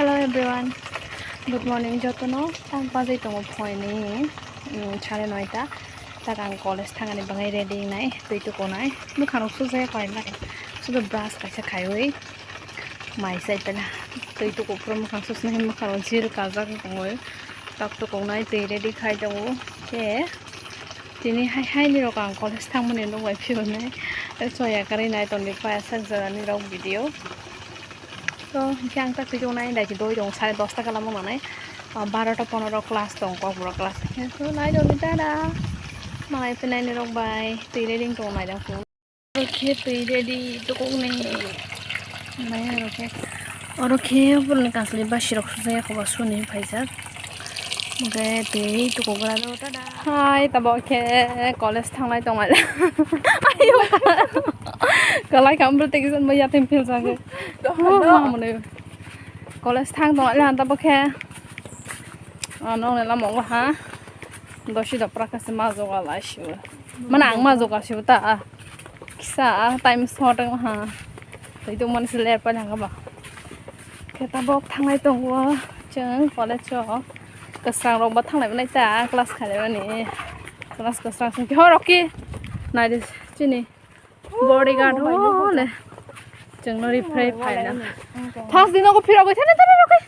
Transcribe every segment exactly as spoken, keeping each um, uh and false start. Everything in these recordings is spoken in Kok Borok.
Hello everyone, good morning jotono. Tang bajai tongo phoini, mm, sare noita. Tak ang college thangani bangai ready nai, twi tukunai. Bwkhano sujaya painai. Sudo brush kaisa khaiwi mai sai pela. Twi tuku pura bwkhang susnai, bwkhano jil kajak tongwi. Tak tukunai twi ready khai tongo. Khe tini hai hai ni rok ang college thangmani nukbai phiyoknai. Soya karwi nai tongdi paya sak jora ni rok video. To, hingke ang tak twi tongnai, daiki doi tong, sare dosta kala mo manai, ah, barota ponoro class tong, kokborok class. Hingke to nai tongdi dada. Manai phinai ni rok bai, twi ready tong nai jang phuru. Oro khe twi ready, tokok ni. Nai oro khe, oro khe boroni kasli basi rok sujak, kobo suni phaijak. Hingke twi tokok gra do, dada. Hai, tabok khe college thanglai tong lai. Ayo. Kalai kha, amrwtwi kisa maya tem phil jagwi. Dohor, dohor. Mane college thang tong lai han tabok khe. Ano ne lama o ha. Dosi da prakha se ma joga lai sibo. Mana ang ma joga sibo ta. Kisa a time short ang ha. Tei tong mani se ler pa lang ba. Khe tabok thanglai tongo chwng college o. Kwsang rok bo thanglai manai ta class khailai mani. Class kwsang song khe ho rok ki. Nai de chini. Bodyguard hole. Chwngno rifrei phaina. Thas dino ko phirogwi thani thani rokhe.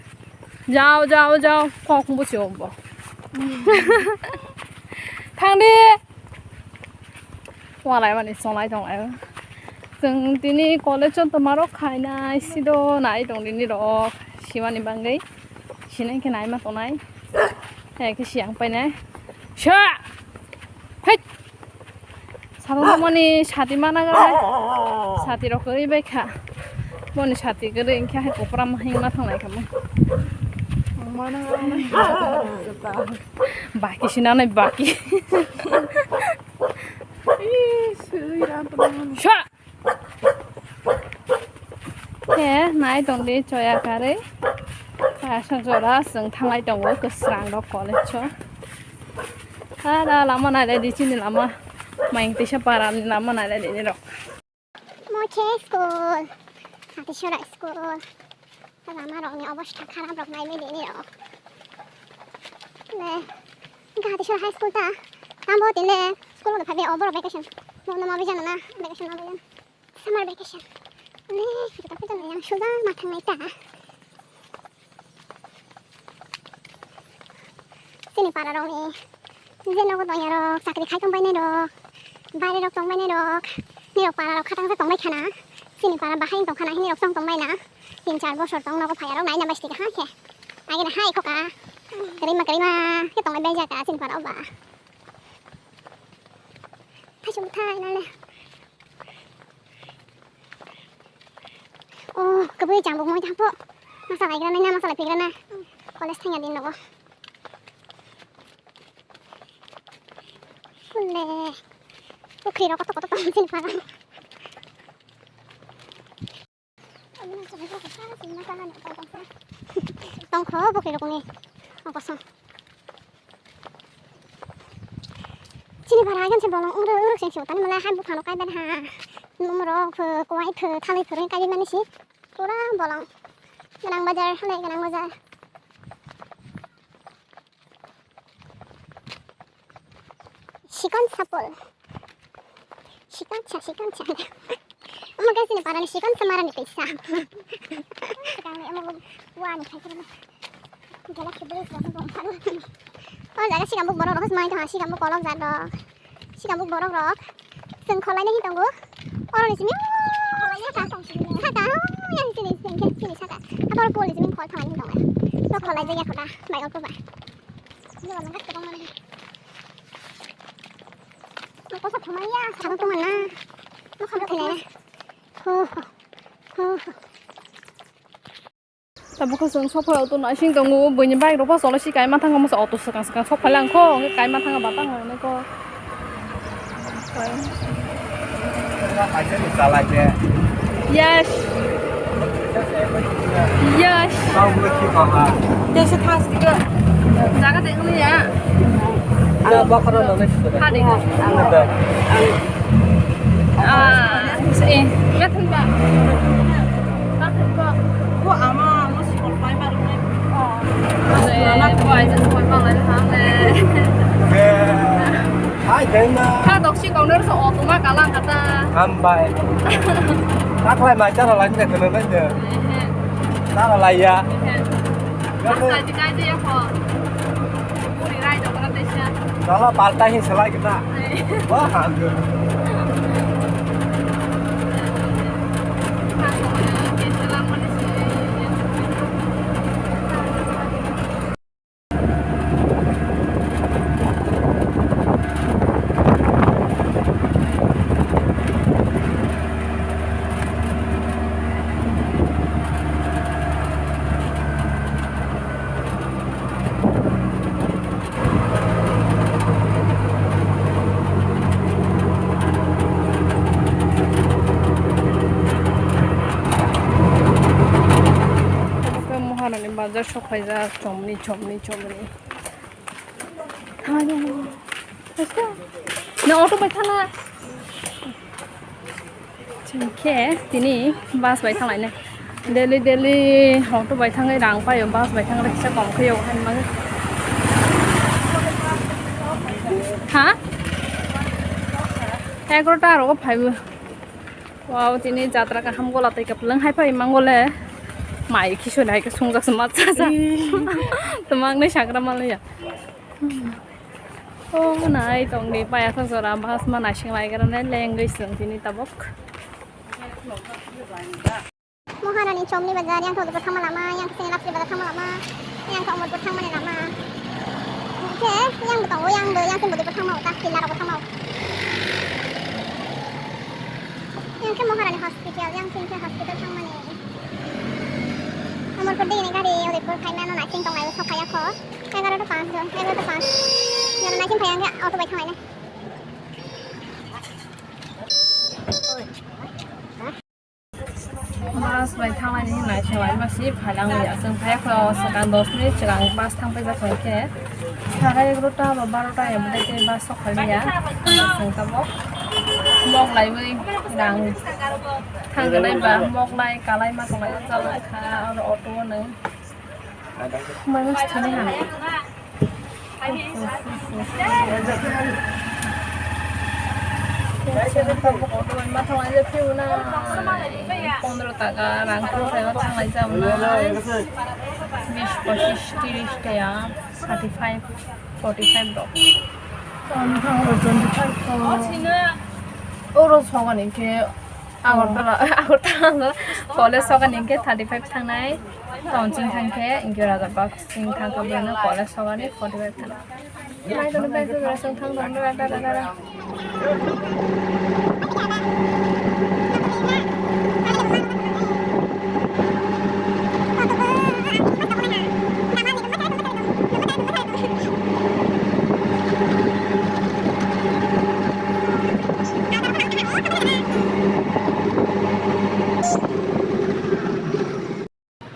Jao, jao, jao. Kok busi ombo. Thangdi. Walai mani songlai tonglai. Chwng tini college o toma rok khainai sido nai tong dini rok. Simani bangwi. Sinai khe naima tongnai. Hai khe siyang painai. Sa! Hai! Salo mani sati mana ga. Sati rok kwrwi bai kha. Moni sati kwrwi wngkhe hai kopra ma hingma thanglai kha mo. Mana ga. Baki sinanai baki. Ih, sui ram pernah. Sa! Khe nai tongdi choya karwi. Kaisa jora chwng thanglai tongo kwsrang rok college o. Ada lama nailai di chini lama. Maing tisa para ni lama nailai di ni rok. Mo khe school. Hati sora school. Lama rok ni obostha kharap rok nai mili ni rok. Le, hingke hati sora high school ta. Tambo tile school rok phai be oboro vacation. Mo no ma bijana na vacation ma bijana. Summer vacation. Le, kita kita yang sudah matang nai ta. Chini para rok ni je nogo tongya rok, chakri khai tong bainai rok, baire rok tong bainai rok, nirok para rok khatang sa tong bai khana, chini para bahai tong khana, hinwi rok chong tong baina, tin char bosor tong nogo phaiya rok naina bai stika ha khe, agena hai khoka, kwrwima kwrwima khe tong bai jaka chini para o ba. Thaichung thai nale. Oh, kwbui chang bo moi thang po. Masa lai gra na, masa lai pigra na. College thang ya din nogo. Kulle. Pukhri rok koto koto tong sin pa. Tongkho pukhri rok ni. Okosong. Chini bara agam se bolong uruk uruk se siyo tani mala hai buphano kai ben ha. Numrok pho, kowai pho, thalai pho, kai mani si. Pura bolong. Ganang bazar, halai ganang bazar. Sikon sapol. Sikon cha, sikon cha. Omo guys, ini parani sikon sa marani kaisa. Sekarang ini omo wani khai kena. Galaxy Bridge rok tong phano. O jaga sikambuk borok rok mai tong, sikambuk kolok jat rok. Sikambuk borok rok. Chwng kholai nai tongo. Oro ni simi saka. Saka, o yang sini sini sini saka. Apa pol ni simi khol thang ni tongo. To kholai jaya khoda. Bai opo ba. Ini orang gas tong mana? Ko sa thumai ya. Thang tong mana? Mo kham thele. Ho ho. Ho ho. Tabukhe chwng sok phai auto naising tongo, buini bike rok phano cholo si kaima thangkha, masa auto swkang swkang sok phai lang kho, hwnkhe kaima thangkha ba tamo hwnwi kho. Yes. Yes. Tei se thang sidi khe. Jaga de wngya. Ano bokhoro nonai sidi. Hadi. Ano. Ah, eh, gathon ba. Gathon ba. Ko ama, ano sikol pai ma. Kha doksi kong nor so o tuma kalang kata. Hambai. Taklai mai chara lai de kono lai de. Chara lai ya. Basta di kai je ya ko. Puri rai do kara desa. Sala palta hi salai kita. Wah, hampir. Moharani bazar sokhaijak, chomni, chomni, chomni. No, auto bai thana. Chwng khe tini bus bai thanglainai. Daily daily auto bai thangwi rang paio, bus bai thangwi kisa kom khe o hai mangwi. Ha? Egarota rogo phaibo. Wow, tini jatra kaham gola tei kwplwng hai phai mangole. Mai khiso hai khe sungjak se ma cha cha. Ih. Twmang nai sagra malaya. Oh, nai tongdi paya sa jora bahas ma naising lai gara nai lengwi sung tini tabok. Moharani chomni bazar, yang tho thangma lama, yang sini lapsi bazar thangma lama, yang tho mutbur thangmani lama. Oke, yang betong, yang be, yang sini mutbur thangma uta, kila rok thangma. Yang ke Moharani hospital, yang sini ke hospital thangmani. Amarpur digini gari Udaipur phaimano naising tonglaio, sophaiya kho. Egarota panch jon, egarota panch. Jara naising phaiya hwnkhe auto bai thanglainai. Bus bai thanglaini hinwi naising lai masi phailangwi aswk phai kho swkang dos minute swkang bus thang paijak kho khe. Sagai egarota ba barota ya bwdai tei bus sok phailiya. Chwng tabok mok laiwi rang thangwi ba mok lai kalai ma tonglai o chalok kha oro auto o nwng. Mai mas thani ha. Pondro taka rang khe thanglaijak na. Bis, pochis, tiris taya, thirty five, forty five rok. Oro sogan hinkhe Agartala, Agartala college sogan hinkhe thirty five thangnai, town ching thangkhe hinkhe Rajabak ching thangkhe bwino college sogani forty five thangnai. Nai tono bag rok aswk thang tong dara dara dara.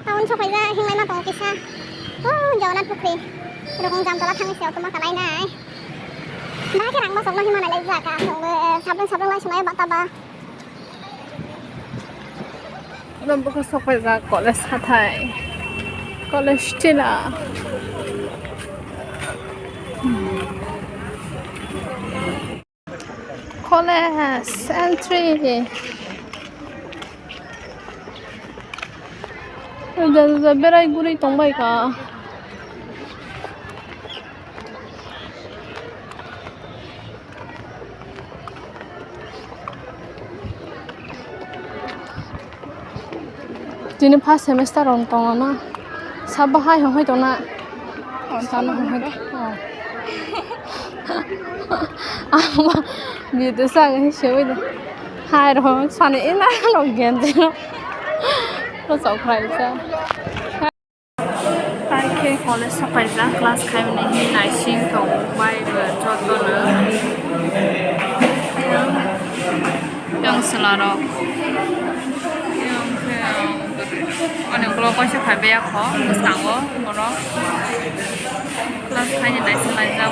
Town sokhaijak hinglai ma tongo kisa. Oh, Jagannath Pukhri. Rukung Jamtala thangwi se auto ma kalai nai. Bahai khe rang bachok no hima nai lai jaga. Chwngbo, eh, sabrung sabrung lai swmai bata ba. Bwkha sokhaijak college hathai. College tila. College entry. Juda juda berai guri tongbai kha. Tini first semester rok tongo na. Sabo hai hwnkhai tongna. Sano hwnkhai. Oh. Ama video sa ngi sewi de. Hai rok sani ina rok genjero. Ro sok phai sa. Hai khe college sokpaijak, class khaimani hinwi naising tong bai bo jotono. Yang, yang swlarok. Yang khe, ani ulo kaisa phaibai yakho, bwskango borok. Class khaini naising laijak.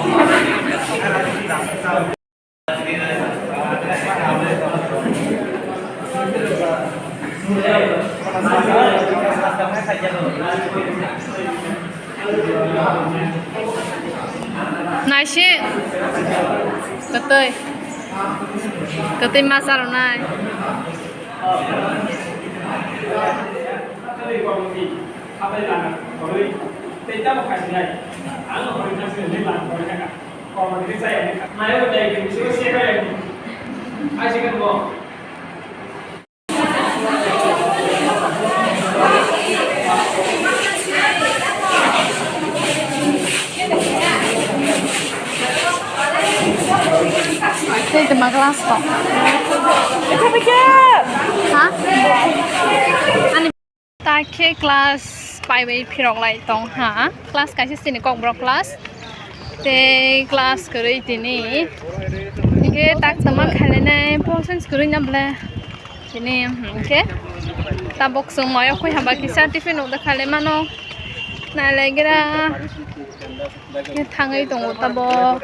Naisi. Kwtwi. Kwtwi masa rwnai. Tei tongma class tong. Ha? Ani ta khe class pai bai phirok lai tong ha. Class kaisa sini Kokborok class. Tei class kwrwi tini. Hinkhe tak tongma khailainai pol science kwrwi na bwle. Tini hinkhe tabuk chwng moyo khoi haba kisa tiffin order khailai mano. Nailaikhe ra. Khe thangwi tongo tabuk.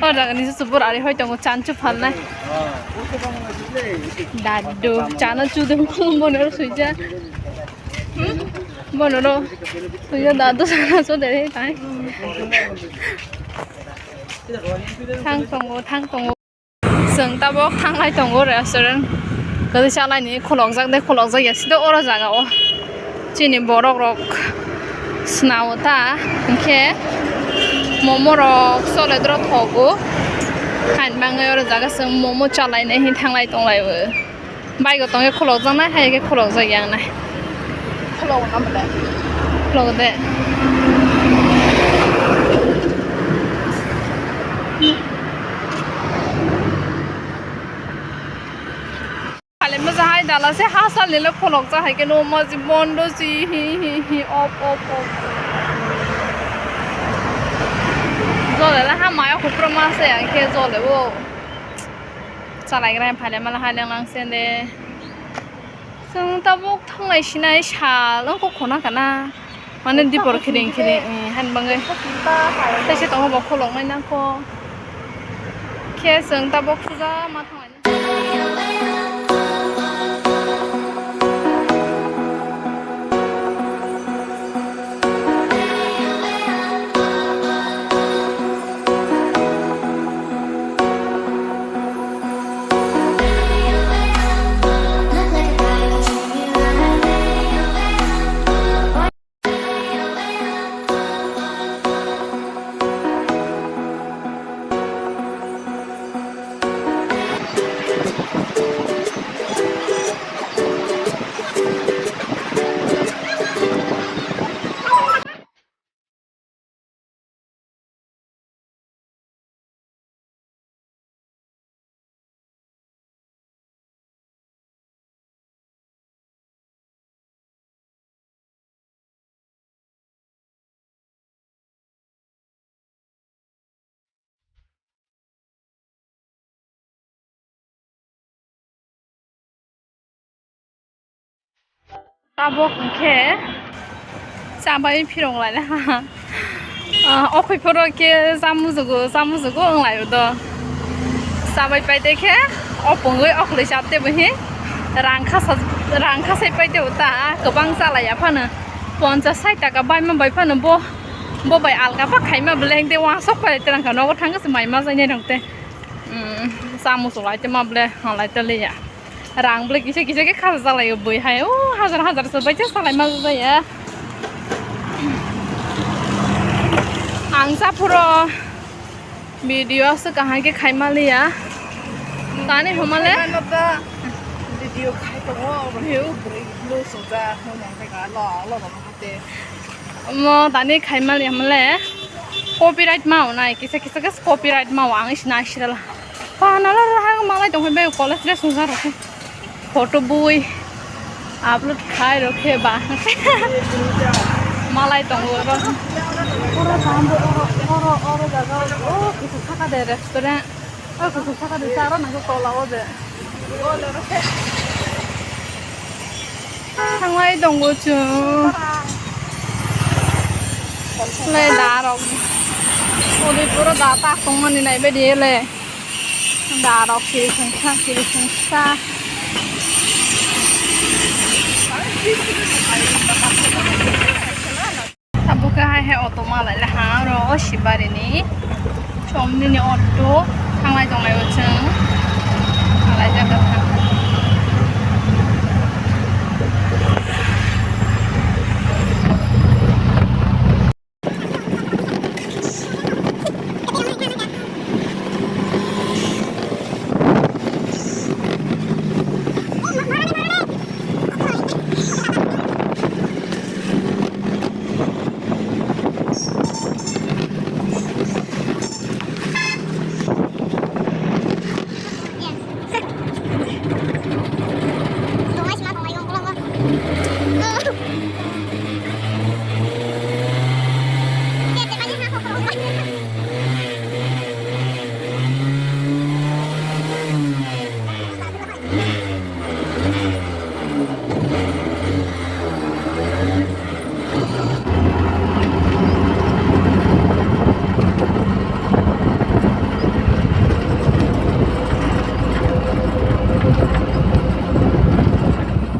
O jaga ni se subur ari hoi tongo, chan chu phalnai. Dadu, chana chu dum bono ro suija. Hmm? Bono ro suija dadu chana chu de tai. Thang tongo, thang tongo. Chwng tabuk thanglai tongo restaurant. Kwthwi chalaini khulokjak de, khulokjak ya side oro jaga o. Chini borok rok swnao ta, hinkhe momo rok chole doro thogo. Hain bangwi oro jaga chwng momo chalainai hin thanglai tonglai o. Bike o tongkhe khulokjaknai, hai khe khulokjak ya wngnai. Khulok na bwle. Khulok de. Khale moja hai dala se ha sal nile khulokjak hai khe no ma ji bondo ji hi hi hi op op op. Jole la ha maya khukro ma se ya khe jole o. Chalaigra phale mala hai lang lang se de. Chwng tabuk thanglai sinai sal wngkha khona kana. Mane dipor khiring khiring, eh, han bangwi. Tei se tongo bo kholoknai nangkho. Khe chwng tabuk suja ma thanglai. Tabuk hwnkhe chabai phirok laina ha. Ah, okhoi phoro khe chamujugo, chamujugo wng laio do. Chabai paide khe opungwi okhwlwi chapte bo hi rang khasa, rang khasai paide bo ta kwbang chalaiya phano ponchas sait taka baima bai phano bo, bo bai alga pha khaima beleng de wansok phai terang kha nogo thang se mai ma jai nai rok te. Umm, chamuchung lai te ma ble halai taliya. Rang ble kisa kisa khe khasa jalai bui hai. O hajar hajar se bai te salai ma jaya. Ang sa phuro video se kaham khe khai ma liya. Tani homa le? Video khai tongo, obo he o bwrwi blue sujak, mo mong tei ka lo, lo, lo, lo, te. Omo tani khai ma liya homa le? Copyright ma o nai, kisa kisa khe copyright ma o, ang isi nai sira la. Pana la la ha malai tong bai college dress sung sa rok. Photo bui upload khai rok khe ba. Malai tong ro. Oro jambo oro oro oro jaga o kusu saka de restaurant. O kusu saka de charo nang tola o je. Thanglai tongo chwng. Le da rok. Odi puro da ta tongmani nai bedi le. Da rok kiri sengsa, kiri sengsa. Tabuk hai hai auto malai le ha ro. Sibarini somnini auto thanglai tonglai o chwng thanglai jaga thang.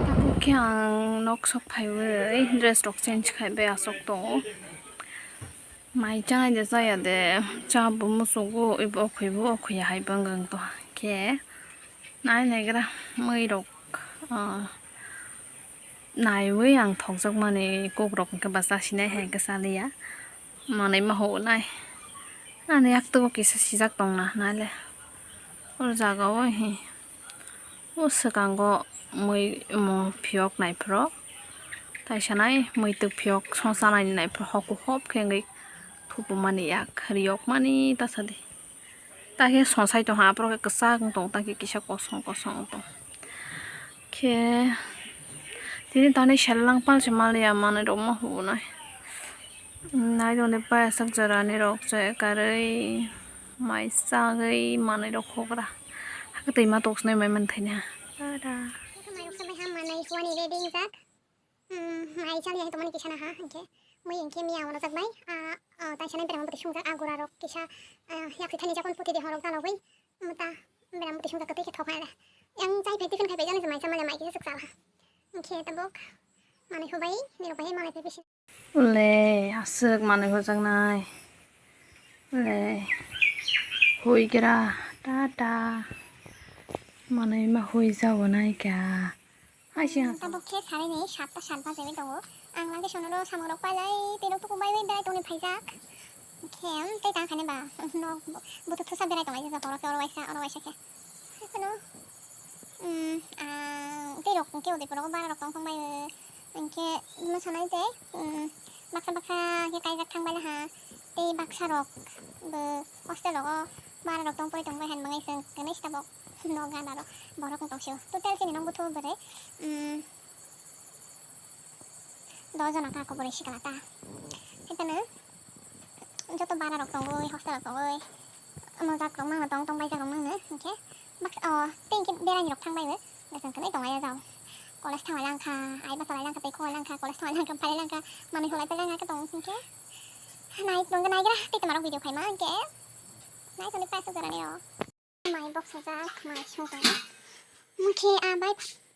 Tabuk khe ang nok sok phaiwi dress rok change khai bai aswk tongo. Mai chanai de chaya de, cha bo musugo, ebo okhoi bo okhoi ya hai bangwng to khe nai naigra mui rok, ah, naiwi ang thokjak mani kok rok hwnkhe ba cha sinai hai hwnkhe cha liya manwi ma hwnwi nai ani yak twibo kisa sijak tong na nai le o jaga o he. O swkango mui omo phiyok naiphuru, taisanai muitwk phiyok songchanai naiphuru hoku hop khe wngwi thupumani yak riyokmani tasadi. Takhe songsai tongkha, aphuru khe kwchak wng tong, takhe kisa kosong kosong wng tong. Khe tini tani sellang palsi maliya manwi rok ma hubunai. Naitongdi paisajak jora ni rok se karwi mai chagwi manwi rok khokra. Hakhe twima toksnai mai manthaini ha. Tada. Mai rok samai ha manwi huani ready wngjak. Hmm, mai chaliya hai tongmani kisa na ha, hinkhe mui hinkhe miya wanajak bai. Ah, ah, taisa nai berama bwtwi sungjak, ah, gura rok kisa, ah, yak sithani jakon puthi de horok dalogwi. Mota berama bwtwi sungjak kwtwi khe thok hai le. Yang chai phai tiffin khai phai jani se mai chamale mai kisa swk chala. Hinkhe tabuk manwi hubai, nirok bai malai phai bisi. Ule, aswk manwi hujaknai. Ule, huigra, ta ta. Manwi ma hui jago nai kha. Hai se. Hmm, tabuk khe sari ni satta sat bajewi tongo. Ang lage sono ro samung rok pailai, tei rok tuku bai bai berai tongni phaijak. Khe, um, tei tang khaini ba, nok buthuk thusa berai tonglai jajak, oro khe, oro waisa, oro waisa khe. Haikhe no, um, ang tei rok hwnkhe udaipur rogo bara rok tong thang bai o. Hinkhe, mwsanai tei, um, baksa baksa khe kaijak thang bai laha. Tei baksa rok bo hostel rogo bara rok tong pori tong bai han mangai chwng kwnwi sabo nok gana rok borok wng tong sio. Total chini nok buthu bwrwi, um, dos jona ka kobor sikla ta. Haikhe no, joto bara rok tongwi, hostel rok tongwi, mojak rok mangno tong, tong baijak rok mangno, hinkhe baksa, o, tei hinkhe berai rok thang bai bo, bwswng kwnwi tong lai o jao. College thang lai lang kha, ai basa lai lang kha, tei khok lai lang kha, college thang lai lang kha, phai lai lang kha, manwi hok lai phai lang kha, khe tong hinkhe. Nai tongkhe naigra, tei twma rok video phaima hinkhe. Nai tongdi paisajak jora ni o. Mai boksajak, mai songkha. Mui khe a bai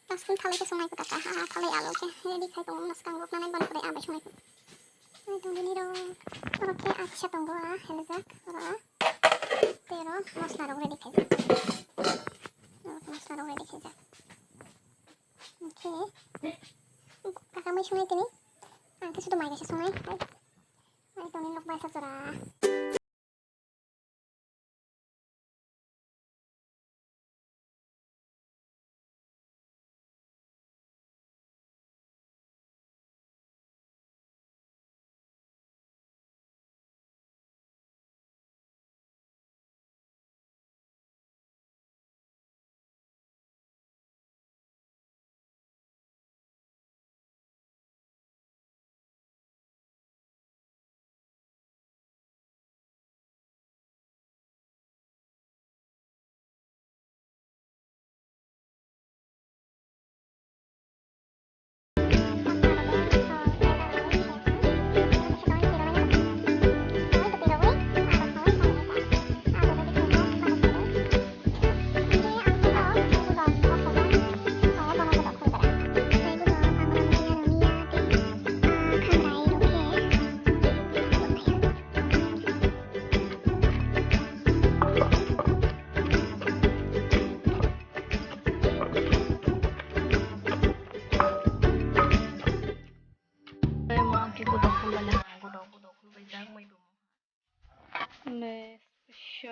pasphuru thalai khe songnai kwtal kha, ha, thalai alo khe ready khai tongo, mwskang rok nanai bono kwrwi a bai songnai kha. Nai tong dini rok, oro khe a kisa tongo a, helejak, oro a. Tei oro mosla rok ready khaijak. Oro mosla rok ready khaijak. Khe, kaka mui songnai tini, ang khe sudu mai kaisa songnai. Nai tong dini rok bai sa jora.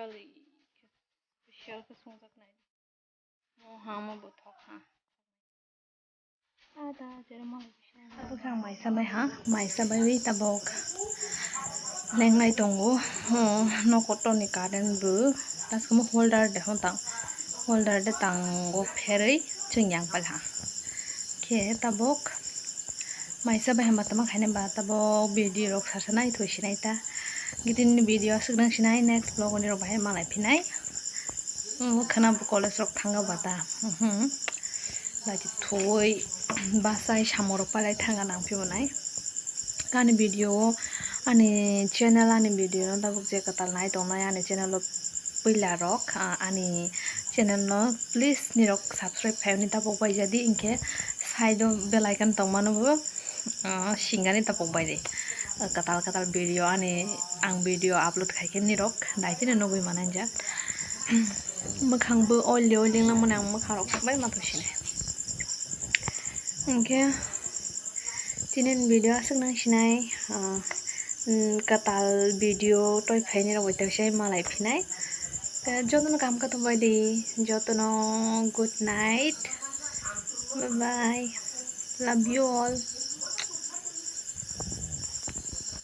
Special khe songjaknai. Mo ha, mo bo thok ha. Ada jere mo. Abo khe ang maisa bai ha, maisa bai wi tabok lengnai tongo. Ho, no kotor ni current bo. Taskamo holder de hon tang. Holder de tango pherwi chwng yang pal ha. Khe tabok maisa bai hama tama khaina ba tabok video rok sasa nai thoi sinai ta. Gidin ni video aswk nang sinai, next vlog ni rok bahai malai phinai. Khana bo college rok thanga ba ta. Lati thoi basai samung rok palai thanga nang phi bo nai. Ani video o, ani channel, ani video no tabuk je kwtal nai tongnai ani channel o puila rok, ah, ani channel no please nirok subscribe khai oni tabuk bai jadi, hinkhe side o bell icon tongmano bo, ah, singani tabuk bai di. Ah, kwtal kwtal video ani ang video upload khai khe nirok daitino nugui manai jak. Mwkhang bo oily oily wngmani ang mwkhang rok bai ma thoi sinai. Hinkhe tini ni video aswk nang sinai, ah, mm, kwtal video toi phaini rok bai tei se malai phinai. Eh, jotono kaham khe tongbai di, jotono good night, bye bye, love you all.